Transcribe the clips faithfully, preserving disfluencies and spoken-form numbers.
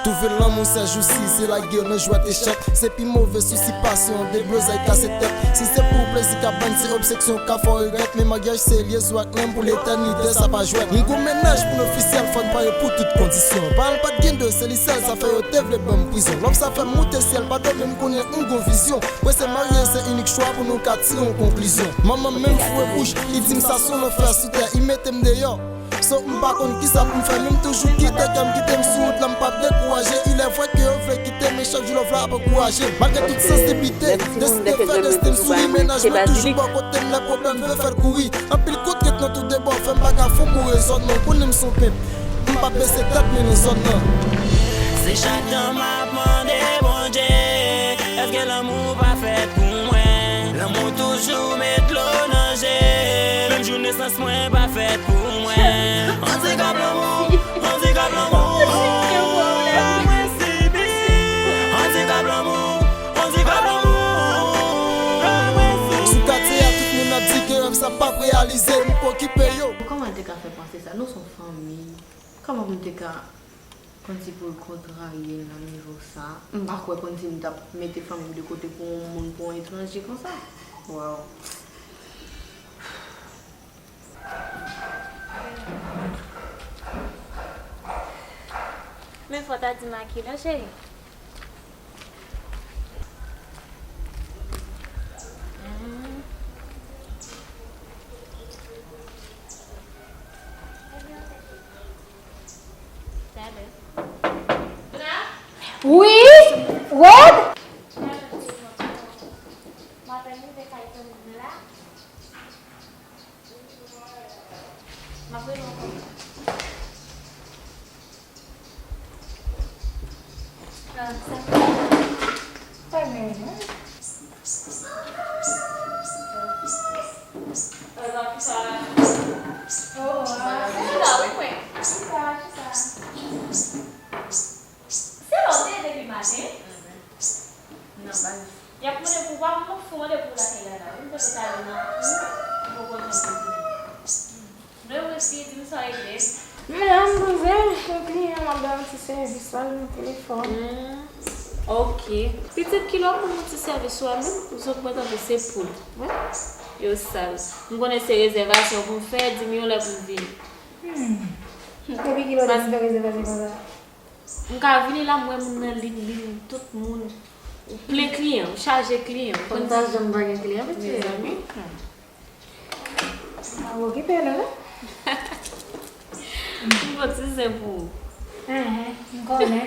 Twouve lanmou sèjousi, se lage yo nan jwèt echèk. Se pi move sousi pase yon deblozay kase tèt. Si se pou plezi kabann, se obseksyon ka fè w regrèt. Men maryaj se lyezon ak nanm pou letènite, sa pa jwèt. M gon mennaj pou n ofisyèl, fò n pare pou tout kondisyon. Paran l pa t gen dwe, se li sèl, sa fè yo te vle ban m prizon. Lòv sa fè m moute syèl, pa dòmi, m konnen m gon vizyon. Prese marye, se inik chwa pou nou ka tire yon konklizyon. Manman m menm foure bouch, li di m sa se yon lanfè sou tè, li mete m deyò. So, m pa konn kisa pou m fè, men m toujou kite kè m kite m sou wout la, m p ap dekouraje. Il est vrai ke yo vle kite, men chak jou lòv la ap ankouraje. Malgre tout sansiblite, deside fè desten m souri, mennaj mwen toujou bò kote m, lè pwoblèm vle fè l kouri. Anpil kout ret nan tou de bò, fè m pa ka fou pou rezònman, konnen m se yon pimp. M p ap bese tèt, men nan zòn nan. Se chak tan m ap mande Bondye, èske lanmou pa fèt pou mwen? Lanmou toujou met dlo nan je, menm jou nesans mwen pa fèt pou mwen. Andikap lanmou, andikap lanmou. Mwen sibi andikap lanmou, andikap lanmou. Sou katye a, tout moun ap di ke rèv sa p ap reyalize, m p okipe yo. Kòman l te ka fè panse sa? Nou se yon fanmi. Kòman pou m te ka kòmsi pou l kontrarye l nan nivo sa? M pa kwè kòmsi m t ap mete fanmi m de kote pou yon moun, pou yon etranje konsa. Waw. Men fò w ta di m a kilè, cheri. Wi, Fred? Se la w te ye depi maten? Nan baz. Y ap mande pou w pa mwen fou mande pou w lakay la la. Ou kote w t ale nan kou, ou poko janm vini. Mwen resi di m sa regle. Men la, m poze, yon kliyan m ap bay yon ti sèvis la nan telefòn. Hmm, ok. Pitit, kilè w pou yon ti sèvis ou a menm? Zòt mwen tankou se poud. Wi. Yo sal. M konnen se rezèvasyon pou m fè, di m yon lè pou m vini. Hmm. Epi kilè w te fè rezèvasyon konsa? M ka vini la, m wè moun nan liy, liy, tout moun. Ou plen kliyan, ou chaje kliyan. Konn sa janm pa gen kliyan, pitit. Mezanmi. M ap okipe l, wi. M gon ti zen pou ou. Enhen, m konnen.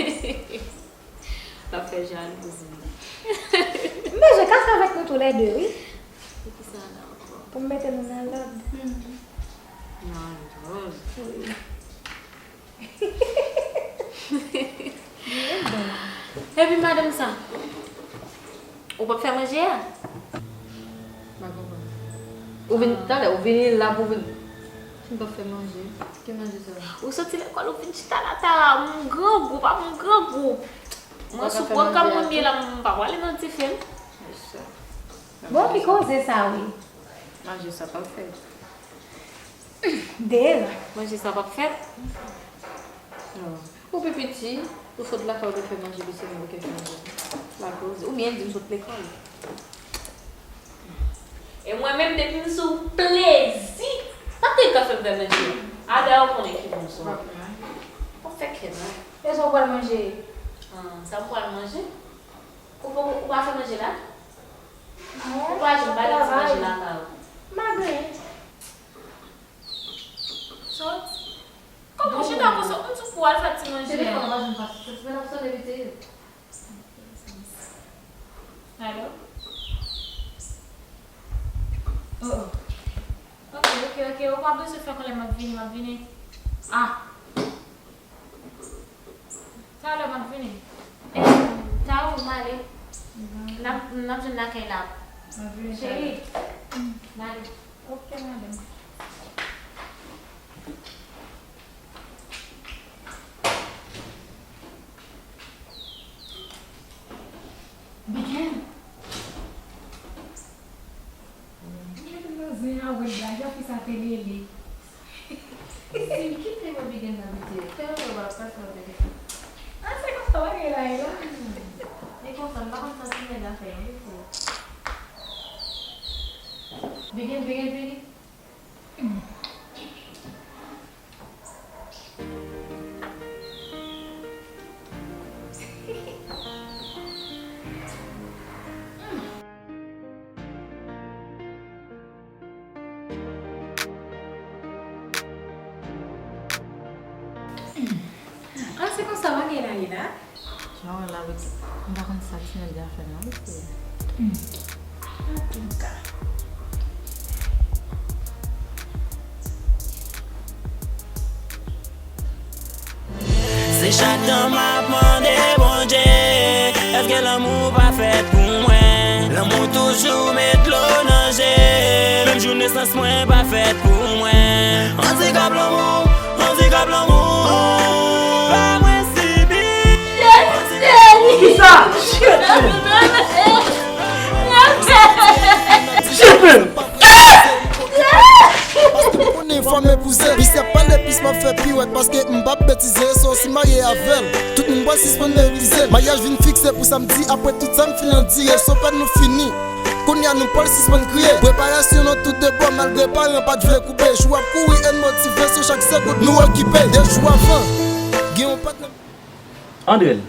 L ap fè jalouzi. M bezwen kase avèk nou toulède, wi. Pou ki sa la ankò? Pou m mete nou nan lòd. Nan lòd. Wi. Epi madanm sa, ou p ap fè manje a? M pa konprann. Ou vin, talè, ou vini la pou vin. Si m p ap fè manje, ki manje sa? Ou soti lekòl, ou vin chita la, ta, m grangou, pa m grangou. Mwen sou pwogram mwen ye la, m pa prale nan dife m. Bon, ki koze sa, wi? Manje sa p ap fèt. Deza. Manje sa p ap fèt. Non. Ou pi piti, ou sot lakay ou te fè manje, piti moun ou te fè manje. La koze. Oubyen di m sot lekòl. E mwen menm, depi m sou plezi, pa t gen ka fè m fè manje. Ada, ou konnen ki moun sou. W ap fè kè non. E sa w pral manje? Ah, sa m pral manje? Ou pa, ou pa fè manje la? Ou pa janm pale ti manje la ka ou. M pa gen. Sot. Kòman w chita konsa? M di pou al fè ti manje a. Telefòn pa janm pase. Telefòn ap sone vite. Alo? Oh, oh. Ok, ok, ok. Ou pa bezwen fè kòlè, m ap vini, m ap vini. Ah. Talè m ap vini. E, Taou, m ale. N ap, n ap jwenn lakay la. M ap vini. Cheri, talè. M ale. Ok, madanm. Bigèl. Mwen nan zen a wè l la, jan fi sa te rele. Sim, kite mwen Bigèl nan piti. Fè yon lè w ap pase w ap bègè. Ah, se konsa. Sa w gen la, Ila? Li konsa, m pa konn sa ti nèg la fè non, mesye. Vini, vini, vini. Ah, se konsa w gen ale la? Jan w wè la, m pa konn sa ti nèg la fè non, mesye. Hmm. Antouka. Se chak tan m ap mande Bondye, èske lanmou pa fèt pou mwen? Lanmou toujou met dlo nan je, menm jou nesans mwen pa fèt pou mwen. Andikap lanmou, andikap lanmou, pa mwen sibi. Kisa? Shit, man. Shit, man. Paske m konnen fò m epouze. Misye ap pale plis m ap fè piwèt paske m p ap betize. So si m marye avè l, tout moun pral sispann meprize. Maryaj vin fikse pou samdi, apre tout sa m fin andire. So fèt nou fini. Kounye a nou pral sispann kriye. Preparasyon nan tout de bò, malgre paran pa t vle koupe. Jou ap kouri, n motive, so chak segonn nou okipe. De jou avan, gen yon patnè. Andrel.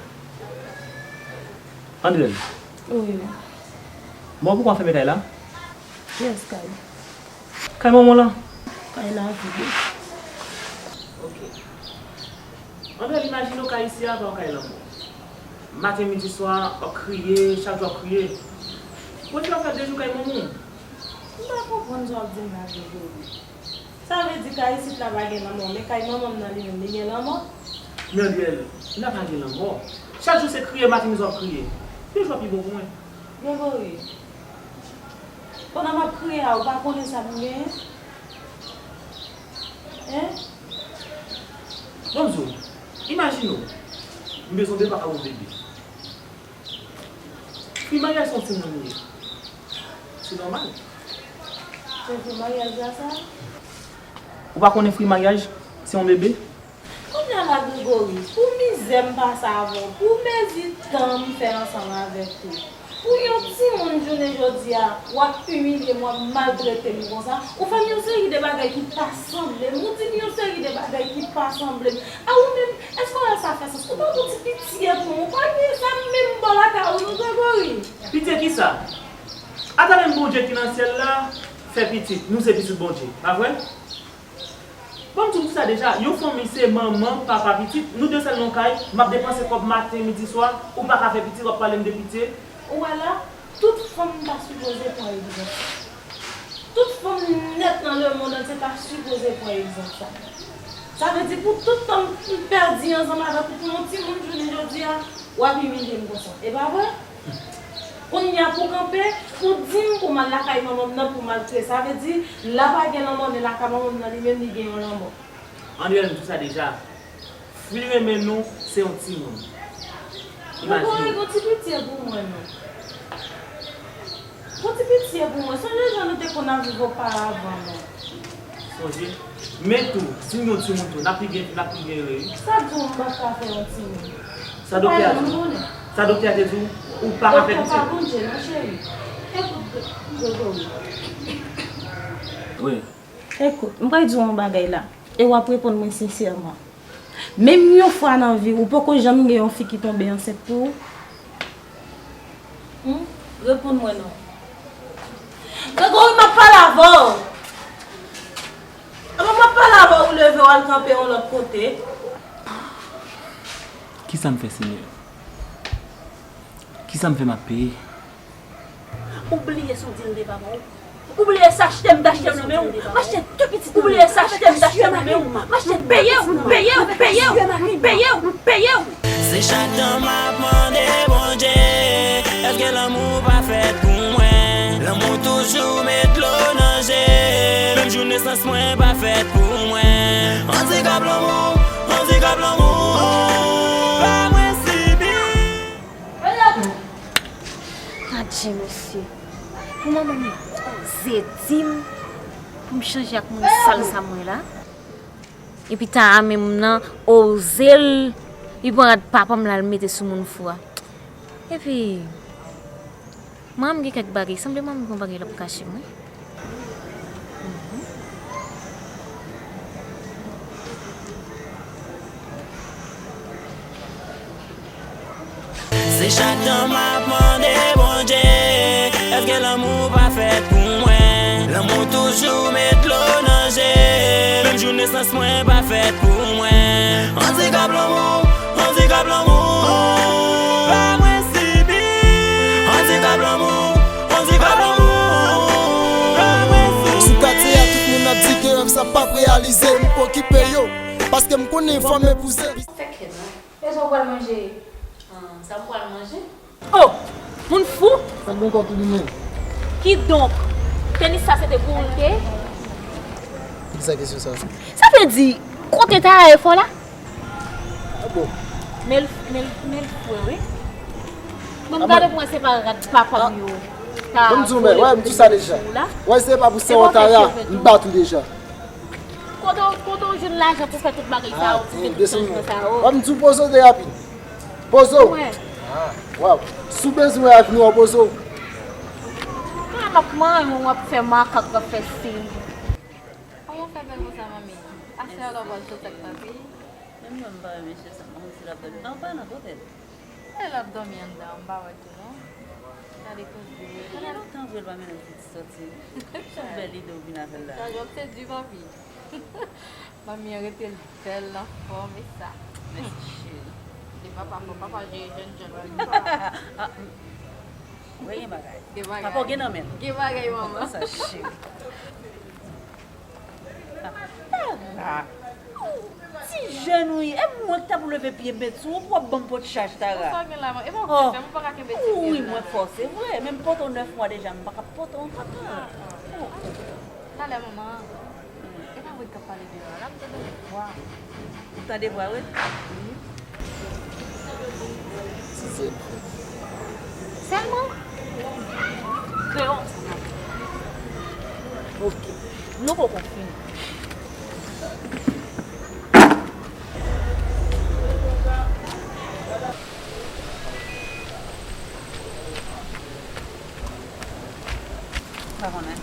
Andrel. Wi. Bon, poukwa w fèmen kay la? Kiyès kay? Kay manman w lan. Kay la vid. Ok. Andrel, imajine w kay isi a pa yon kay lanmò. Maten, midi, swa, w ap kriye, chak jou w ap kriye. Bon, sa w fè de jou kay manman w. M pa konprann sa w ap di m la, Gregory. Sa vle di kay isit la pa gen lanmò, men kay manman m nan li menm, li gen lanmò? Men Andrel, la pa gen lanmò. Chak jou se kriye, maten midi w ap kriye. De jou ap pi bon pou mwen. Gregory, pandan m ap kriye a, ou pa konnen sa m genyen? Hein? Bon, m di w, imajine w, m bezwen de papa pou bebe. Fwi maryaj se yon timoun li ye. Se nòmal. Se fwi maryaj la sa? Ou pa konnen fwi maryaj se yon bebe? Kounye a la, Gregory, pou mizè m pase avè w, pou mezi tan m fè ansanm avèk ou, pou yon timoun jounen jodi a, w ap imilye m, w ap maltrete m konsa, ou fè m yon seri de bagay ki pa sanble m, ou di m yon seri de bagay ki pa sanble m. A ou menm, èske w wè sa fè sans? Ou pa gon ti pitye pou mwen, ou pa gen sa menm bò lakay ou non, Gregory? Pitye kisa? Ata menm Bondye ki nan syèl la fè pitit, nou se pitit Bondye, pa vre? Bon, m di w sa deja, yon fanmi se manman, papa, pitit, nou de sèl nan kay, m ap depanse kòb maten, midi, swa, ou pa ka fè pitit, w ap pale m de pitye. Ou wè la, tout fanm ta sipoze pran egzanp sa. Tout fanm nèt nan lemonn antye ta sipoze pran egzanp sa. Sa vle di pou tout tan m pèdi ansanm avèk ou pou yon timoun jounen jodi a, w ap imilye m konsa. E pa vre? Kounye a pou kanpe, pou di m pou m al lakay manman m nan pou m al kriye. Sa vle di, la pa gen lanmò, men lakay manman m nan li menm li gen yon lanmò. Andrel, m di w sa deja. Fwi renmen nou, se yon timoun. Imajine w. Gon ti pitye pou mwen, non. Gon ti pitye pou mwen. Sonje jan nou te konn ap viv oparavan, non. Sonje. Men tou, si m gen yon timoun tou, n ap pi byen, n ap pi byen wi. Sa di w m p ap ka fè yon timoun? Sa doktè a di w? Sa doktè a te di w, ou pa ka fè pitit? Doktè pa Bondye, non, cheri. Ekout, Gregory. Wi. Ekout, m pral di w yon bagay la, e w ap reponn mwen sensèman. Menm yon fwa nan vi w, ou poko janm gen yon fi ki tonbe ansent pou ou? Hmm? Reponn mwen non. Gregory, m ap pale avè w. Avan m ap pale avè w, ou leve w al kanpe yon lòt kote. Kisa m fè, Senyè? Kisa m fè m ap peye? Ou bliye sa w di l de papa w? Ou bliye sa achte m t achte m nan men w? M achte de pitit. Ou bliye sa achte m t achte m nan men w? M achte peye w, peye w, peye w, peye w, peye w. Se chak tan m ap mande Bondye, èske lanmou pa fèt pou mwen? Lanmou toujou met dlo nan je, menm jou nesans mwen pa fèt pou mwen. Andikap lanmou, andikap lanmou, pa mwen sibi. Adje mesye, pou manman m oze di m pou m chanje ak moun sal sa m wè la. Epi ta a menm nan oze l, Li pran rad papa m la, l mete sou moun fou a. Epi, manman m gen kèk bagay, sanble manman m gen yon bagay l ap kache m, wi. Se chak tan m ap mande Bondye, èske lanmou pa fèt pou mwen? Lanmou toujou met dlo nan je, menm jou nesans mwen pa fèt pou mwen. Andikap lanmou, andikap lanmou, pa mwen sibi. Andikap lanmou, andikap lanmou, pa mwen sibi. Sou katye a, tout moun ap di ke rèv sa p ap reyalize. M p okipe yo, paske m konnen fò m epouze. Fè kèt la. Èske w pral manje? Ah, sa m pral manje? Oh! Moun fou! Sa gen kò tou li menm. Kidonk, tenis sa se te pou ou l te? Poukisa kesyon sa? Sa vle di, kote ta a efò la? Ah bon. Men l, men l, men l fre wi. Bon, m gade pou mwen se pa rad papa m yo. Bon, m di w, men, wè, m di w sa deja. Wè, se pa pou sèwòtaya, m bat ou deja. Kote w, kote w jwenn lajan pou fè tout bagay sa yo, pou gen tout chanjman sa yo? Wap m di w poze w de rapid. Poze w. Mwen. Waw. Si w bezwen wè avni w, poze w. Kòman m ap manyen w, w ap fè makak, w ap fè siy? Kòman w fè bèl konsa, manmi? Aswè a la w pral sot ak papi? Menm mwen m pa wè mesye sa, m pa konn si l ap dòmi. An pa nan kote l. E l ap dòmi anndan an, m pa wè tou non. Gade koze. Sa fè lontan vre l pa mennen yon pitit sòti. Ki bèl ide w vin avè l la. Sa jan w sedui papi. Manmi an rete l bèl, anfòm e sa. Mèsi cheri. Se papa fò, papa jere jèn jèn wi papa. Wi gen bagay. Gen bagay. Papa w gen nan men l. Gen bagay manman. Sa cheri. Tara! Ti jèn wi, e mwen ki t ap leve pye m met sou ou pou w ap ban m pot chaj Tara. Sa w gen la, e pa w ki fè m, ou pa ka kenbe ti pye m nan. Wi, mwen fò, se vre, men m pote w nèf mwa deja, m pa ka pote w ankò Tara. Talè manman. E pa vre l t ap pale deyò a, l ap tande vwa. Ou tande vwa wi? Wi. Sèlman? Kreyòl sa n ap fè. Ok. Nou poko fini. Pa konnen.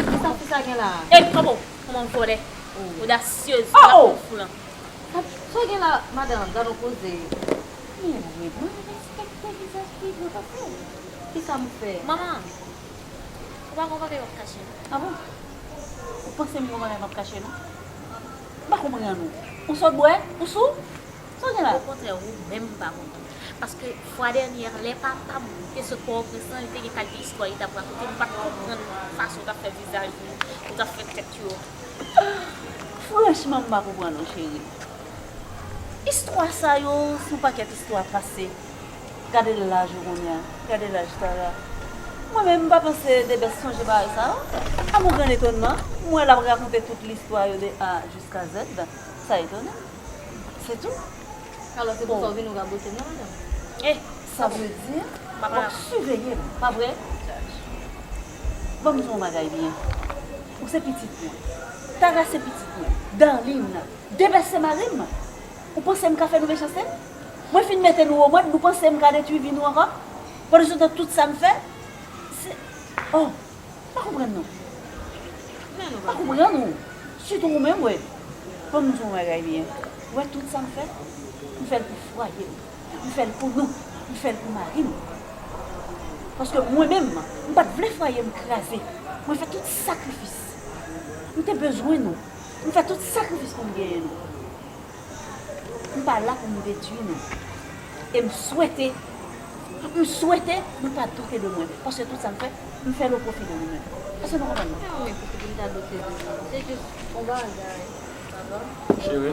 Kisa fi sa gen la? Ey, kòman w? Kòman w vòlè? Odasyez, la pou fou lan. Sa w gen la, madanm? Gad on koze. Men wi, mwen respekte vizaj fi gwo pase. Kisa m fè? Manman, ou pa gon bagay w ap kache non. Ah bon? Ou panse m gon bagay m ap kache non? M pa konprann ou. Ou sot bwè? Ou sou? Sa w gen la? Okontrè, ou menm m pa konprann. Paske fwa dènyè, lè papa m te sot Pòtoprens lan, li te gen kalite istwa li t ap rakonte. M pa t konprann fason w t ap fè vizaj ou, ou t ap fè tèt yo. Franchman, m pa konprann ou, cheri. Istwa sa yo, se yon pakèt istwa pase. Gade laj ou kounye a. Gade laj Tara. Mwen menm, m pa panse Debès sonje bagay sa yo. A mon grand étonnement, m wè l ap rakonte tout listwa yo de A jiska Z. Sa etone m. Se tou. Alò, se pou sa w vin ou rabote m nan, madanm? Eh, sa vle di, w ap siveye m, pa vre? Ban m di w yon bagay byen. Ou se pitit mwen. Tara se pitit mwen. Darline, Debès se mari m. Ou panse m ka fè nou mechanste? Mwen fin mete nou omwad, nou panse m ka detwi vi nou ankò? Pandan se tan tout sa m fè, se, oh, pa konprann non. Pa konprann ou. Sitou ou menm, wè. Ban m di w yon bagay byen. Ou wè tout sa m fè? M fè l pou fwaye m. M fè l pou nou. M fè l pou mari m. Paske mwen menm, m pa t vle fwaye m kraze. Mwen fè tout sakrifis. M te bezwen nou. M fè tout sakrifis pou m genyen nou. M pa la pou m detwi nou. E m swete, m swete nou pa doute de mwen. Paske tout sa m fè, m fè l o pwofi de nou menm. Èske nou konprann mwen? Pa mwen ki pou m ta doute de ou. Se jis yon bagay. Cheri,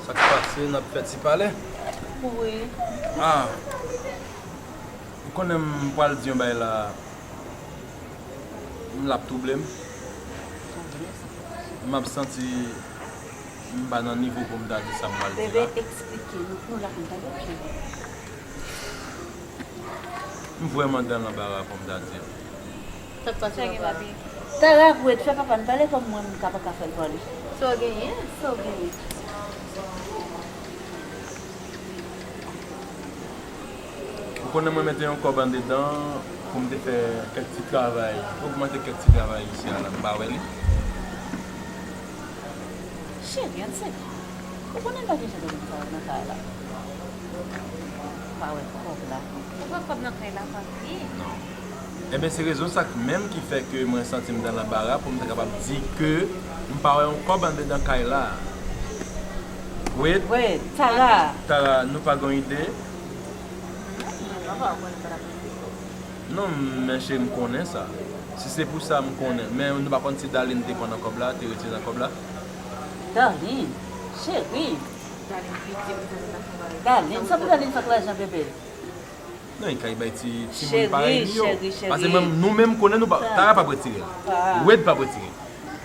sa k pase, n ap fè ti pale? Wi. Ah. Ou konnen m pral di yon bagay la, m l ap twouble m. M ap santi m pa nan nivo pou m ta di sa m pral di la. Bebe, eksplike nou, nou la pou n tande w, cheri. M vrèman dan lanbara pou m ta di l. Sa k pase, papa? Tara, arete fè papa n pale kòm mwen m ka pa ka fè l pale. Sa w genyen? Sa w genyen? Konnen mwen mete yon kòb andedan pou m te fè kèk ti travay, ogmante kèk ti travay isi a la, m pa wè li. Cheri, ann se ou konnen m pa gen jan de moun sa yo nan kay la. M pa wè kòb la. Ou pa wè kòb nan kay la, papi? Non. Ebyen, se rezon sa k menm ki fè ke mwen santi m nan lanbara pou m ta kapab di ke m pa wè yon kòb andedan kay la. Wait. Wait, Tara. Tara, nou pa gen ide? Non, men cheri, m konnen sa. Si se pou sa, m konnen. Men nou pa konn si Darline te pran nan kòb la, te retire nan kòb la? Darline, cheri. Darline, sa pou Darline fè ak lajan bebe? Non, li kay bay ti timoun parèy li yo. Pase menm nou menm konnen nou pa, Tara p ap retire l. Wade p ap retire l.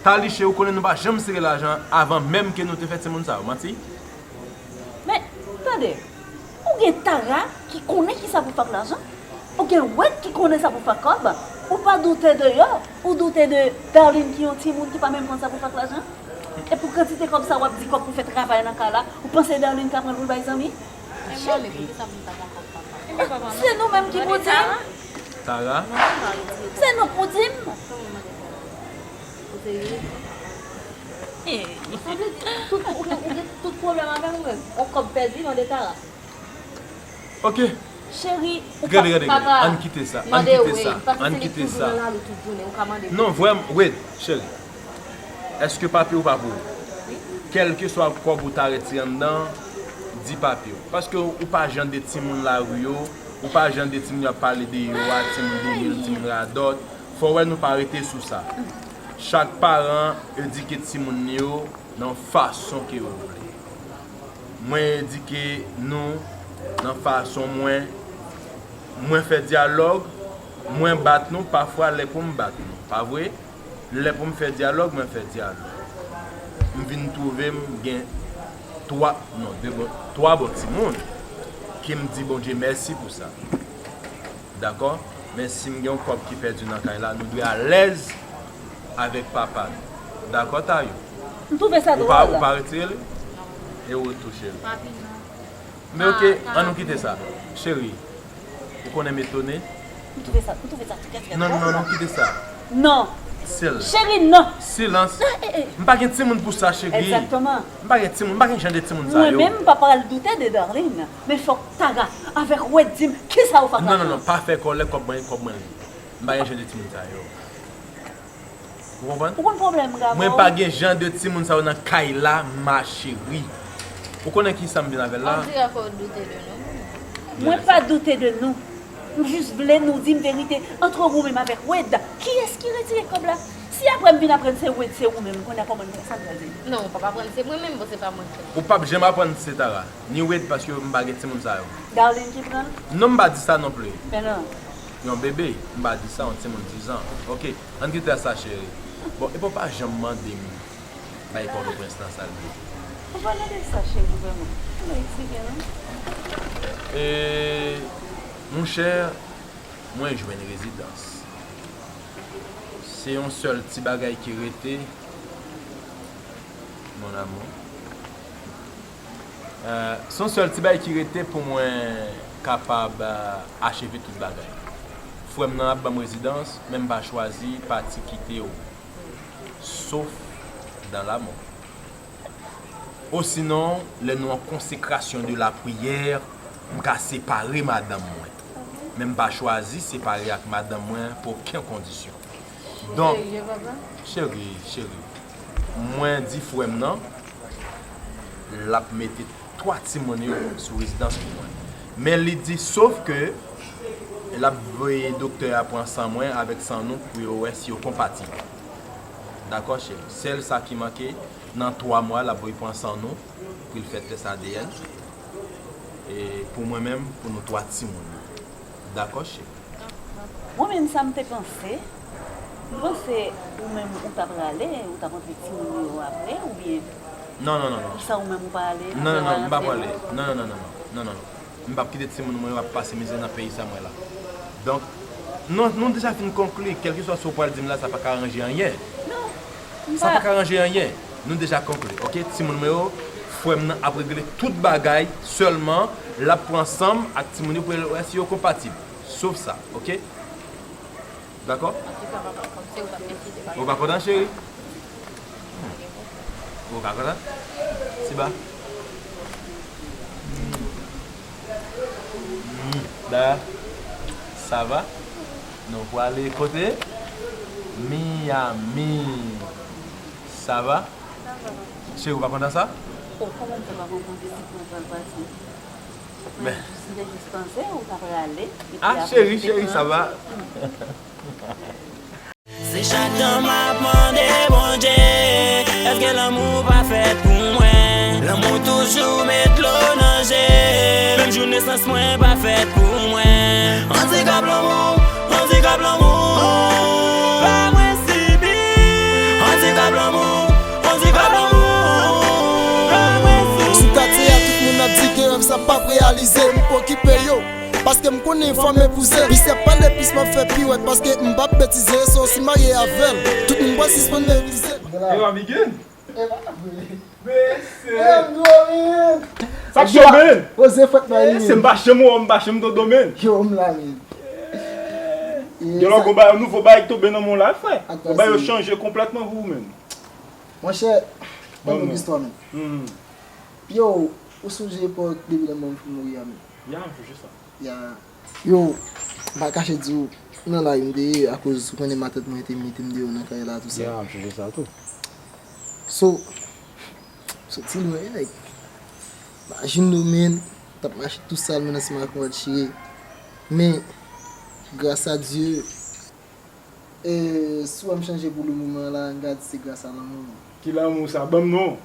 Talishe, ou konnen nou pa janm sere lajan avan menm ke nou te fè timoun sa yo, manti? Men, tande, ou gen Tara ki konnen kisa pou fè ak lajan, ou gen Wade ki konnen sa pou fè ak kòb, ou pa doute de yo, ou doute de Darline ki yon timoun ki pa menm konn sa pou fè ak lajan? E pou kantite kòb sa w ap di kòb pou fè travay nan kay la, ou panse Darline ka pran l pou l bay zanmi? Cheri, se nou menm ki pou di m. Tara? Se nou pou di m. Sa vle di tout, ou gen tout pwoblèm avè m menm. On kòb pèdi mande Tara. Ok. Cheri, ou Gade, gade, gade. Ann kite sa. Ann kite sa. Ann kite sa. Non, vrèman, wait, cheri. Èske papi ou pa pou ou? Kèlkeswa kòb ou ta retire anndan, di papi w. Paske ou pa jan de timoun lari yo, ou pa jan de timoun y ap pale de yo a, timoun demil, timoun radòt. Fò w wè nou pa rete sou sa. Chak paran edike timoun yo nan fason ke yo vle. Mwen edike nou nan fason mwen, mwen fè dyalòg, mwen bat nou pafwa lè pou m bat nou, pa vre? Lè pou m fè dyalòg, mwen fè dyalòg. M vin twouve m gen twa, non, de bon, twa bon timoun ke m di Bondye mèsi pou sa. Dakò? Men si m gen yon kòb ki pèdi nan kay la, nou dwe alèz avèk papa nou. Dakò, Tayo? M twouve sa dwòl. Ou pa retire li? E ou tou, cheri? Men oke, ann nou kite sa. Cheri, ou konnen m etone? M twouve sa, m twouve sa trè, trè dwòl. Non, non, non, kite sa. Non. Sil. Cheri, non. Silans. M pa gen timoun pou sa, cheri. Egzakteman. M pa gen timoun, m pa gen jan de timoun sa yo. Mwen menm, m pa pral doute de Darline. Men fòk Tara avèk Wade di m kisa ou fè ak lajan. Non, non, non, pa fè kòlè, kòb mwen, kòb mwen li. M pa gen jan de timoun sa yo. Ou konprann? Ou konn pwoblèm m gen avè w? Mwen pa gen jan de timoun sa yo nan kay la, ma chérie. Ou konnen kisa m vin avè l la? On dirait que ou doute de nou. Mwen pa doute de nou. M jis vle nou di m verite antre ou menm avèk Wade. Kiyès ki retire kòb la? Si apre m vin aprann se Wade, se ou menm, kounye a kòman, sa m pral di? Non, ou p ap aprann se mwen menm, bon, se pa mwen k fè l. Ou p ap janm aprann se Tara, ni Wade, paske m pa gen timoun sa yo. Darline ki pran l? Non, m pa di sa non plis. Men non. Yon bebe, m pa di sa, yon timoun diz an. Oke, ann kite sa, cheri. Bon, epi w pa janm mande m bay Pòtoprens lan sa l vle. Ou pa mande sa, cheri, vrèman. Ou pa eksplike non. E, monchè, mwen jwenn rezidans. Se yon sèl ti bagay ki rete, mon amour. Se yon sèl ti bagay ki rete pou mwen kapab acheve tout bagay. Frè m nan ap ban m rezidans, men m pa chwazi pati kite w, sof dan lamò. Osinon, lè nou an konsekrasyon de lapriyè, m ka separe madanm mwen. Men m pa chwazi separe ak madanm mwen pou okenn kondisyon. Donk, cheri, cheri, mwen di frè m nan, l ap mete twa timoun yo sou rezidans pou mwen. Men li di, sof ke l ap voye doktè a pran san mwen avèk san nou pou yo wè si yo konpatib. Dakò, cheri? Sèl sa ki manke, nan twa mwa, l ap voye pran san nou pou l fè tès A D N. E pou mwen menm, pou nou twa timoun yo. Dakò, cheri? Mwen menm sa m te panse. M panse ou menm ou ta prale, ou ta montre timoun yo apre, oubyen. Non, non, non, non. Pou sa ou menm ou pa ale. Non, non, non, m pa prale. Non, non, non, non, non. Non, non, non. M p ap kite timoun mwen yo ap pase mizè nan peyi sa mwen la. Donk, nou, nou deja fin konkli, kèlkeswa sa ou pral di m la, sa pa ka ranje anyen. Non. Sa pa ka ranje anyen. Nou deja konkli, oke? Timoun mwen yo, Frè m nan ap regle tout bagay, sèlman l ap pran san m ak timoun yo pou l wè si yo konpatib. Sof sa, oke? Dakò? Ou pa kontan, cheri? Ou pa kontan? Siba? Hmm. Daya, sa va? Nou prale kote? Miami. Sa va? Cheri, ou pa kontan sa? O, kòman m fè pa konprann ke si mwen pral pati? Mwen jis te jis panse ou ta prale, epi apre cheri, cheri, sa va? Se chak tan m ap mande Bondye, èske lanmou pa fèt pou mwen? Lanmou toujou met dlo nan je. Menm jou nesans mwen pa fèt pou mwen. Andikap lanmou, andikap lanmou, pa mwen sibi. Andikap lanmou, andikap lanmou, pa mwen sibi. Sou katye a, tout moun ap di ke rèv sa p ap reyalize. M p okipe yo, paske m konnen fanm epouze. Pis y ap pale, pis m ap fè piwèt, paske m p ap betize. So, si m marye avè l, tout moun pral sispann meprize. Yo, amigin. E pa vre. Mesye. E m dwe, men. Sa k cho, men? Poze fwèt mwen. Eh, se m pa janm wè w, m pa janm tande w, men. Yo, m la, men. Gen lòt gon bagay, nouvo bagay ki tonbe nan men w la, frè. Gon bagay yo chanje konplètman pou ou, men. Monchè, ban m yon istwa, men. Yo, ou sonje epòk depi lè manman m fin mouri a, men? Ya, m sonje sa. Ya. Yo, m pa kache di w, nan lari m te ye, akoz ou konnen matant mwen te mete m deyò nan kay la, tou sa. Ya, m sonje sa tou. So, soti lwen, like, m pa jwenn nou, men, m t ap mache tou sal, men, ansanm ak yon lòt chire. Men, gras a Dye, e, si w wè m chanje pou le moman la, m ka di se gras a lanmou. Ki lanmou sa? Ban m non.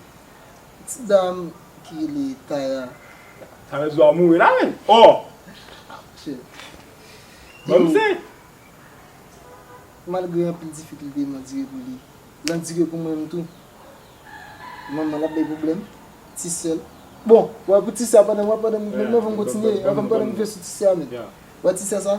Ti dam ki rele Tara. Sa vle di w ap mouri la, men. Oh! Ah, monchè. Ban m se. Malgre anpil difikilte, m andire pou li. L andire pou mwen menm tou. Manman l ap bay pwoblèm. Ti sè l. Bon, w wè pou ti sè a, pandan, w wè pandan m, men, men, anvan m kontinye, anvan, pandan m rive sou ti sè a, men. W wè ti sè sa?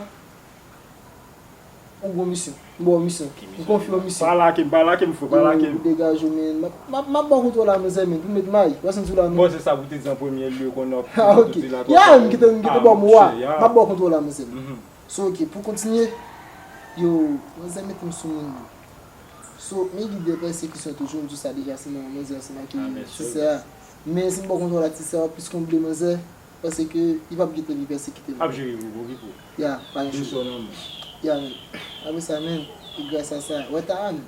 Ou gon misyon. M ba w misyon. M konfye w misyon. Pa lage m, pa lage m, frè, pa lage m. Ou degaje w, men. M ap, m ap, m ap ba w kontwòl a manzè, men, pou m met may. Ou wè sa m di w la, men? Bon, se sa pou te di an premye lye, konnen w ap toujou di la. Ah, ok. Ya, m kite, m kite ba w mo a. M ap ba w kontwòl a manzè, men. So, ok, pou kontinye, yo, manzè mete m sou moun nan. So, men gen de pèsekisyon toujou, m di w sa deja, se manman manzè, se manman ki ti sè a. Men si m ba w kontwòl a ti sè a, w ap plis konble manzè. Paske li p ap gentan vin pèsekite m. Ap jere pou ou, okipe w. Ya, pa gen chou. Douceur nan men. Ya, men. Apre sa, men, e gras a sa. Wè Tara, men.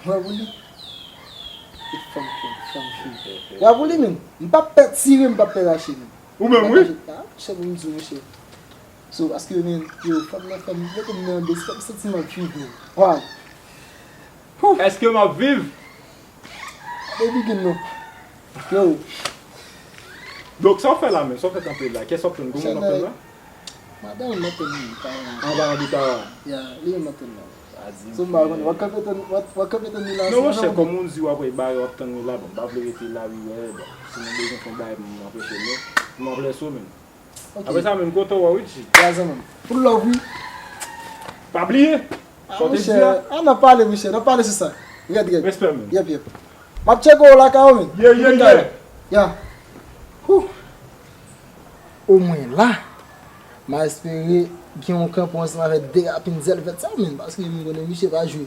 Wè pou li. E fanm, fanm, fanm, fanm. Wè pou li, men. M p ap pè tire, m p ap pè rache, men. Ou menm, wi. Ah, monchè, pou m di w, monchè. So, paske, men, yo, fanm nan, fanm, mete m nan anbyans, fanm santi m ap viv, men. Wè. Èske m ap viv? Baby gen non. Yo. Donk, sa w fè la menm? Sa w fè kanpe la? Kiyès w ap tann? Gon moun w ap tann la? Madanm m ap tann li, Tara. An palan de Tara? Ya, li menm m ap tann la. Sa di m. So, m pa konn, w ap kanpe tann, w ap, w ap kanpe tann li la. Non, monchè, kòm ou di w ap bare, w ap tann li la, bon, m pa vle rete la, wi, wè, bon, si nou bezwen fè yon bagay, m anpeche nou. M ap lèse w menm. Ok. Apre sa menm, kote w wè Richie? Gazan menm. Full love, wi. Pa bliye. Ah, sa w te di a. Ah, n ap pale, monchè. N ap pale sou sa. Rèd, rèd. Respè, menm. Yep, yep. M ap tcheke w lakay ou, menm. Yeah, yeah, yeah. Ya. Huh. Omwen la, m a espere gen yon kanpe ansanm avèk Derapin Zèlvèt sa, menm, paske m konnen misye pa jwe.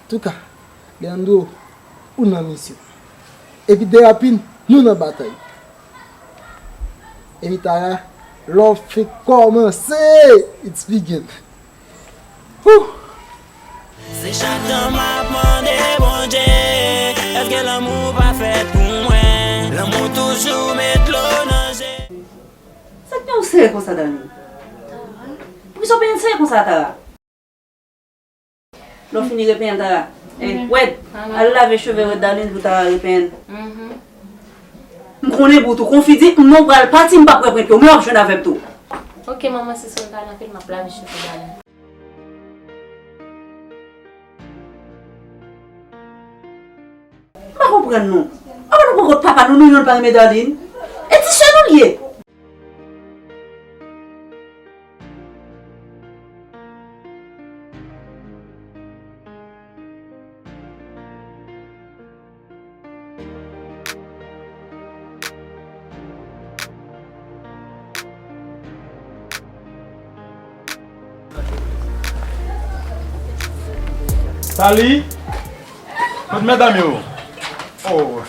Touka, Leandro, ou nan misyon. Epi Derapin, nou nan batay. Epi Tara, lè w fin kòmanse, it's begin. Huh! Se chak tan m ap mande Bondye, èske lanmou pa fèt pou mwen? Lanmou toujou met dlo nan je. Sa k fè w serye konsa, Darline? Poukisa w penyen serye konsa, Tara? Lè w fini repenyen l, Tara. Eh, Wed, al lave cheve Wed Darline pou Tara repenyen l. M konnen pou tou konfidi, m non pral pati, m p ap reprann pye w, men w ap jwenn avè m tou. Ok, manman, si sou m pa nan fil, m ap lave cheve Darline. M pa konprann nou. Apa nou pran kont papa nou, nou di nou pa renmen Darline? E ti sè nou l ye. Sali, kot medam yo? Oh.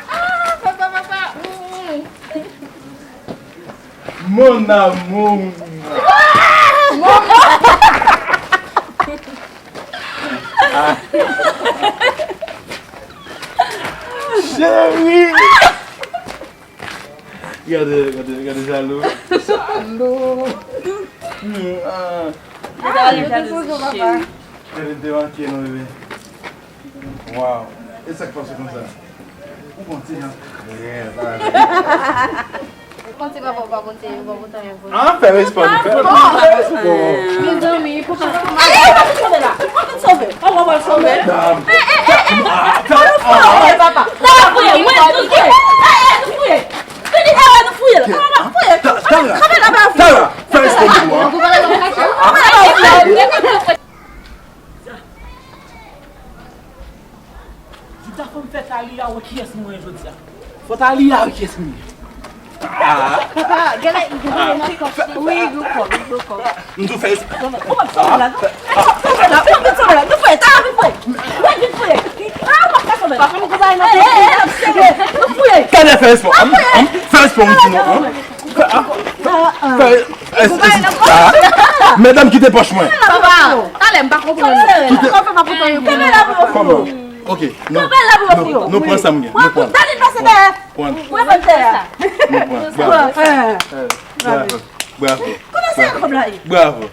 Ah, papa, papa. Mm. Mon amour. Ah. Chérie. Gade, gade, gade jalou. Jalou. Hmm, ah. Gade jalou, chéri. Gade, te manke nou, bebe. Waw. E sa k pase konsa? Ou konn ti jan. Yeah, sa va. Ou konn ti papa ou pa konn ti, ou pa konn anyen pou li. Ah, fè respè, fè, fè respè. Mezanmi, pou pa. Ale, ou pa vin sove la. Ou pa vin sove. Ou pa vin sove. Dam. Eh, eh, eh, eh. An nou fouye, papa. An nou fouye, mwen, nou fouye. Eh, eh, nou fouye. Vini, eh, nou fouye la. An nou fouye. Tara, Tara, fè respè pou mwen. Jida, fò m fè Taliya wè kiyès mwen ye jodi a. Fò Taliya wè kiyès mwen ye. Ah. Papa, gade, gade, wi, gwo kòb, gwo kòb. M tou fè. Ou p ap sove la, non? Ou p ap sove la, ou p ap sove la. Nou fè, ta, nou fè. Mwen vin fouye. Ah, ou p ap ka sove la. Papa, m tou bay nan. Eh, eh, eh, nou fouye. Talè fè espò. Fè espò, m di nou. Fè, ah, fè, es, es, ah, medam kite pòch mwen. Papa, talè, m pa konprann. Kite. Kòman? Ok, nou, nou, nou pran sa m gen. Nou pran. Pran. Nou pran. Bravo. Eh, bravo. Bravo. Bravo.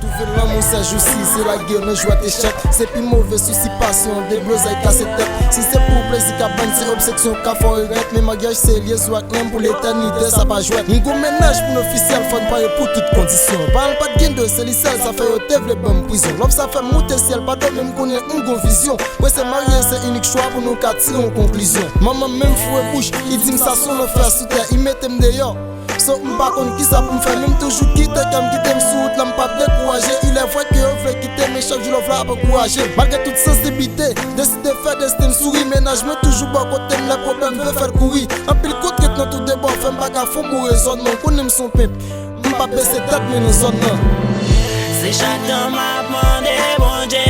Twouve lanmou sèjousi, se lagè nan jwèt echèk. Se pi move sousi, pasyon, deblozay, kase tèt. Si se pou plezi kabann, se obseksyon, ka fè w regrèt. Men maryaj se lyezon ak nanm pou letènite, sa pa jwèt. M gon mennaj pou n ofisyèl, fò n pare pou tout kondisyon. Parèy l pa t gen de, se li sèl, sa fè yo te vle ban m prizon. Lòv sa fè m moute syèl, pa dòmi, m konnen m gon vizyon. Prese marye, se inik chwa pou nou ka tire yon konklizyon. Manman m menm foure bouch, li di m sa se yon lanfè sou tè, li mete m deyò. So, m pa konn kisa pou m fè, men m toujou kite kè m kite m sou wout la, m p ap dekouraje. Il est vrai ke yo vle kite, men chak jou love la ap ankouraje m. Malgre tout sansibite, deside fè desten m souri. Mennaj mwen toujou bò kote m, lè pwoblèm vle fè l kouri. Anpil kontrent nan tou de bò fè m pa ka fè yon bon rezònman. Ou konnen m se yon penp, m p ap bese tèt mwen nan zòn nan. Se chak tan m ap mande Bondye,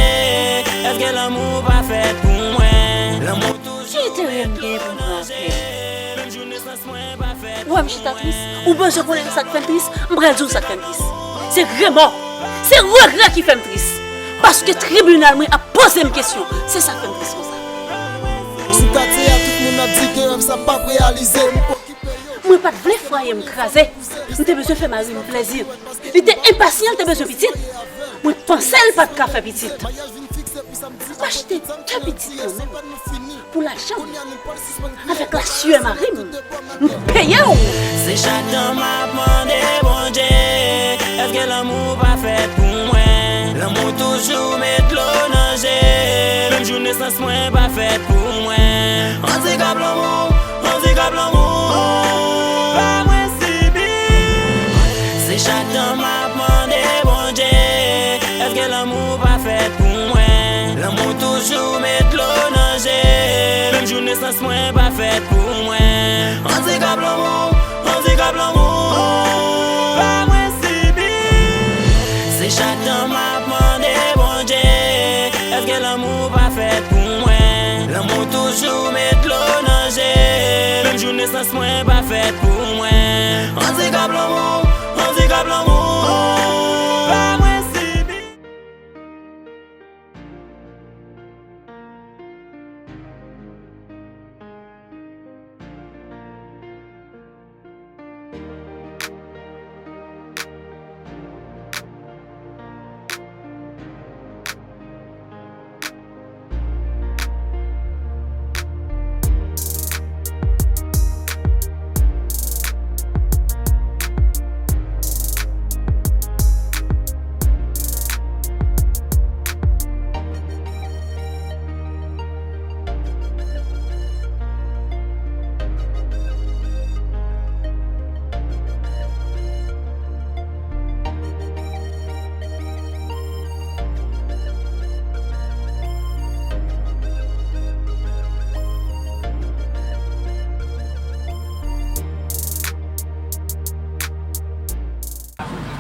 èske lanmou pa fèt pou mwen? Lanmou toujou met dlo nan je. Menm jou nesans mwen pa fèt pou mwen. Ou wè m chita tris? Ou bezwen konnen sa k fè m tris? M pral di w sa k fè m tris. Se remò, se regrè ki fè m tris. Paske tribinal mwen ap poze m kesyon. Se sa k fè m tris konsa. Sou katye a, tout moun ap di ke rèv sa p ap reyalize. M pa okipe yo. Mwen pa t vle fwaye m kraze. M te bezwen fè mari m plezi. Li te enpasyan, li te bezwen pitit. Mwen panse l pa t ka fè pitit. M achte de pitit mwen menm pou lajan m. Avèk la syè mari m, m peye w. Se chak tan m ap mande Bondye, èske lanmou pa fèt pou mwen? Lanmou toujou met dlo nan je. Menm jou nesans mwen pa fèt pou mwen. Andikap lanmou, andikap lanmou, fè mwen sibi. Se chak tan m ap mande Bondye, èske lanmou pa fèt pou mwen? Lanmou toujou met dlo nan je. Menm jou nesans mwen pa fèt pou mwen. Andikap lanmou, andikap lanmou, fè mwen sibi. Se chak tan m ap mande Bondye, èske lanmou pa fèt pou mwen? Lanmou toujou met dlo nan je. Menm jou nesans mwen pa fèt pou mwen. Andikap lanmou, andikap lanmou, fè mwen sibi.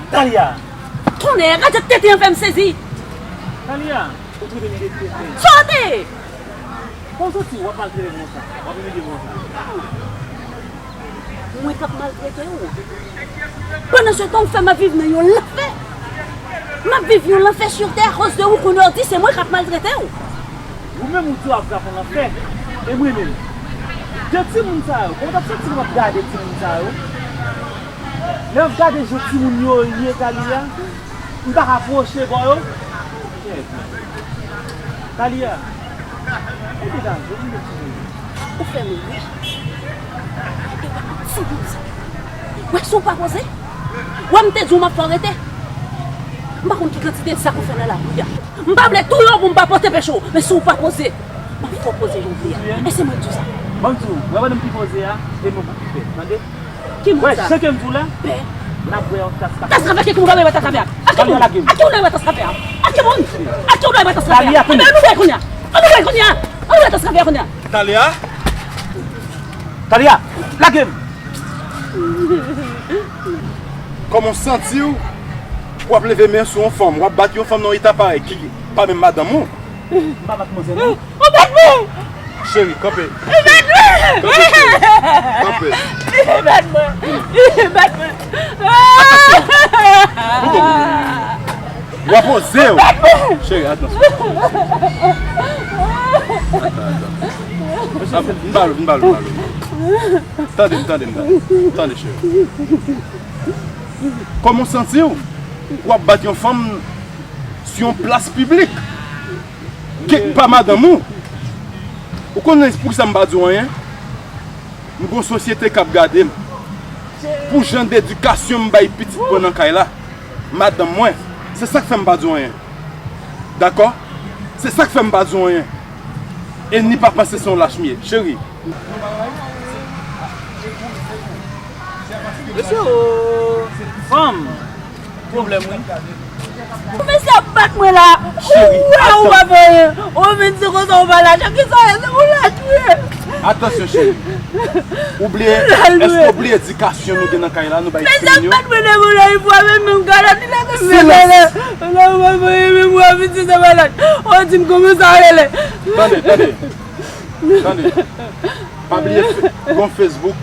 Dalia! Tonnè, gade tete an fè m sezi. Talia, ou trete m de tete. Sa w te ye? Kòman w santi w ap maltrete m konsa? W ap imilye m konsa? Mwen k ap maltrete w? Pandan se tan w fè m ap viv nan yon lanfè. M ap viv yon lanfè sou tè akoz de ou, kounye a w di se mwen k ap maltrete w. Ou menm ou di w ap viv yon lanfè, e mwen menm? De timoun sa yo, kòman w t ap santi w ap gade timoun sa yo? Lè w ap gade jan timoun yo ye, Talia, m pa ka pwoche bò yo. Talia, ou degaje w, ou mete timoun yo. Ou fè m ri. Gade wè timoun sa. Wè si w pa poze. Wè m te di w m ap fè w rete. M pa konn ki kantite zak ou fè nan lari a. M pa vle touye w pou m pa pote peche w, men si w pa poze, m ap fè w poze jan w vle a. E se mwen k di w sa. Ban m di w, wè madanm ki poze a, e mwen pou ki pè, tande? Ki moun sa? Wè, jan ke m di w la, pè. N ap bwè yon tas kafe. Tas kafe ki moun ka bwè tas kafe a? Ak ki moun? Ak ki moun ka bwè tas kafe a? Ak ki moun? Ak ki moun ka bwè tas kafe a? Talia, tande. Ann nou bwè kounye a. Ann nou bwè kounye a. Ann nou bwè tas kafe a kounye a. Talia! Talia! Lage m! Kòman w santi w pou w ap leve men sou yon fanm, w ap bat yon fanm nan yon eta parèy ki pa menm madanm ou? M pa bat manzè non. Ou bat mwen! Cheri, kanpe. Ou bat mwen! Kanpe, cheri. Kanpe. Ou bat mwen! Ou bat mwen! Atansyon! Ou bon. W ap poze w. Cheri, atansyon. Ap, m ba l, m ba l, m ba l. Tande m, tande m, tande. Tande, cheri. Kòman w santi w pou w ap bat yon fanm sou yon plas piblik? Kèk pa madanm ou. Ou konnen poukisa m pa di w anyen? M gon sosyete k ap gade m. Pou jan d edikasyon m bay pitit mwen nan kay la, madanm mwen, se sa k fè m pa di w anyen. Dakò? Se sa k fè m pa di w anyen. E ni pa panse se yon lach m ye, cheri. Mesye, o, fanm, pwoblèm wi. Ou mesye ap bat mwen la. Cheri, ou wè ou pa fè anyen. Ou vin di konsa ou pa lach. Kisa w ye? Se pou lach ou ye. Atansyon, cheri. Ou bliye, èske ou bliye edikasyon nou gen nan kay la, nou bay timoun yo? Mesye ap bat mwen devan la, li fwa menm, menm kalòt li lage m. Silans. Menm kalòt. Ou la, ou pa fè anyen, menm ou ap vin di se pa lach. Ou di m kòman sa rele. Tande, tande. Tande. Pa bliye fe-, gon Facebook.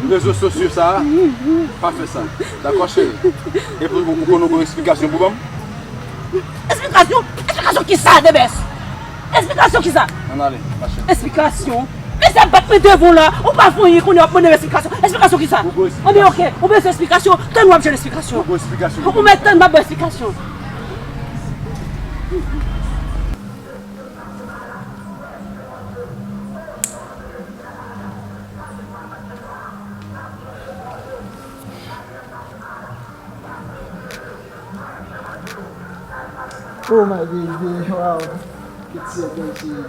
Rezo sosyo sa a, pa fè sa. Dakò, cheri? Epi ou, ou konn ou gon eksplikasyon pou ban m? Eksplikasyon? Eksplikasyon kisa, Debès? Eksplikasyon kisa? Ann ale, mache. Eksplikasyon? Mesye ap bat mwen devan w la, ou pa fè anyen kounye a w ap mande m eksplikasyon. Eksplikasyon kisa? Ou gon eksplikasyon. Anben, oke, ou bezwen eksplikasyon, tann w ap jwenn eksplikasyon. Ou gon eksplikasyon. Ou mèt tann m ap ba w eksplikasyon. Oh my baby, wow. Good to see you.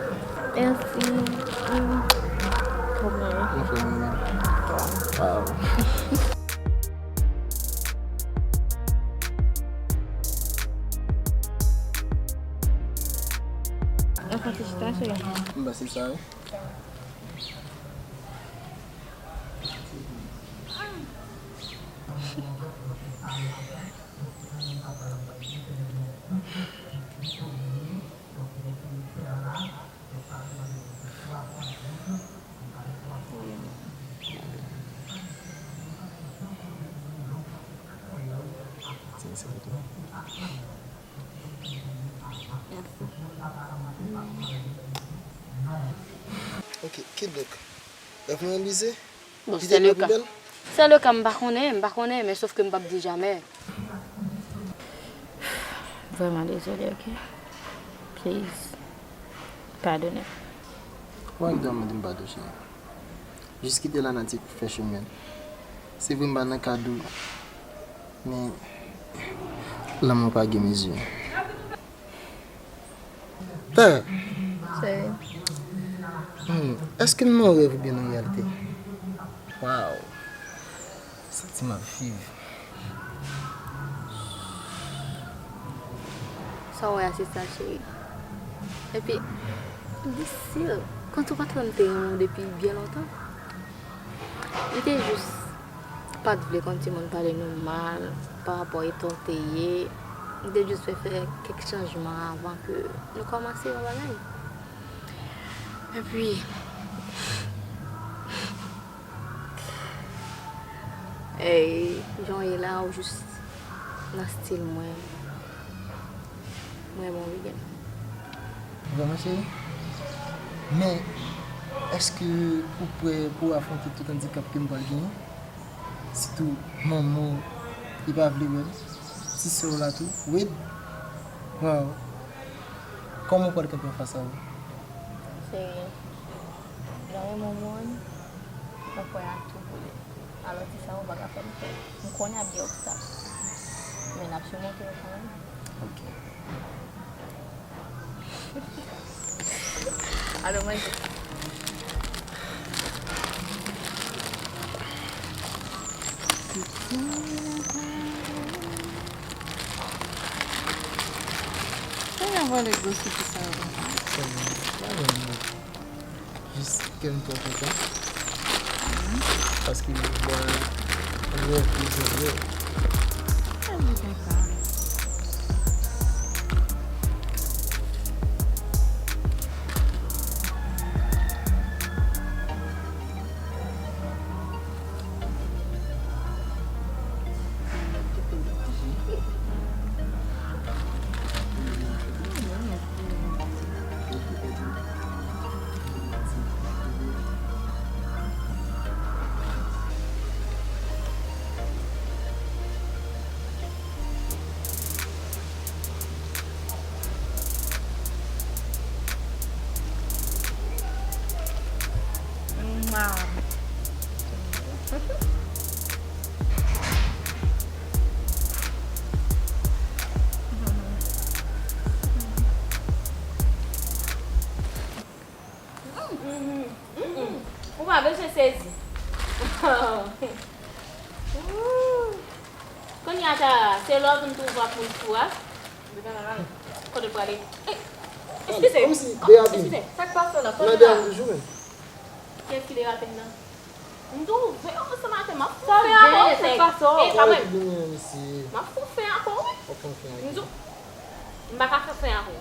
Merci. Mm. Kòman? Anfòm wi. Wow. Anfòm, felisytasyon. M panse sa wi. Ok, kidonk, rèv nou reyalize? Bon, se le ka. Se le ka, m pa konnen, m pa konnen, men sòf ke m p ap di jamè. Vrèman dezole, ok? Please, padone m. Ou pa gen dwa mande m padon, cheri. Jis kite lanati fè chimen l. Se vre m pa nan kad ou, men lanmou pa gen mezi. Tara. Cheri. Hmm, èske m nan yon rèv oubyen nan yon reyalite? Wow. Santi m ap viv. Sa w wè a, se sa, cheri. Epi, m disil, kòmsi w pa t wè m te renmen w depi byen lontan. Li te jis pa t vle konn timoun pale nou mal pa rapò eta w te ye. M te jis vle fè kèk chanjman avan ke nou kòmanse yon bagay. Epi, Ey, jan w ye la, ou jis nan stil mwen. Mwen renmen w, Big N. Vrèman, cheri? Men, èske ou prè pou w afwonte tout andikap ke m pral genyen? Sitou, manman w, li pa vle wè m. Ti sè w la tou, Wade. Waw. Kòman w pral kanpe anfas a ou? Cheri, lè w renmen yon moun, ou prè a tou pou li. Alò, ti sa yo pa ka fè m pè. M konnen ap gen obstak, men n ap simonte yo kanmenm. Ok. Alò, manje. Kòman vòlè gwo sou ti sa yo konsa? Kòman? Pa gen moun. Jis kè m twò kontan. Paske m vwa rèv li byen bèl. Kè m kontan. Ou pa bezwen sezi. Kounye a, Tara, se lòv m twouve ak moun fou a. Kote l prale? Eskize. Kòmsi derape. Eskize. Sa k pase la? Nan derape toujou menm. Kiyès ki derape nan? M twouve yo ansanm avè m, m ap fè ankò, nèg. E kanmenm. M ap fè ankò, wi. M di w, m pa ka fè ankò.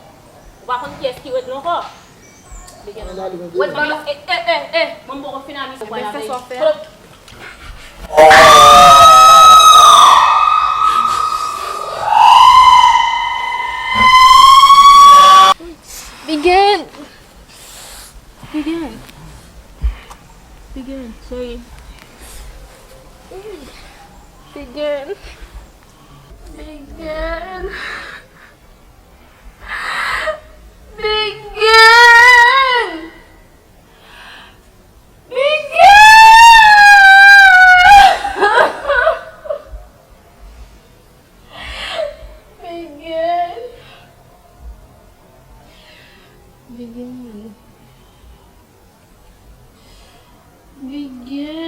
Ou pa konn kiyès ki regle ankò. Wèt, ban m, e, e, e, e, mwen m poko fin avè misye. Mwen fè sa w fè a. Big N. Big N. Big N, cheri. Big N. Big N. Big N. Big N. Big N. Big N. Big N.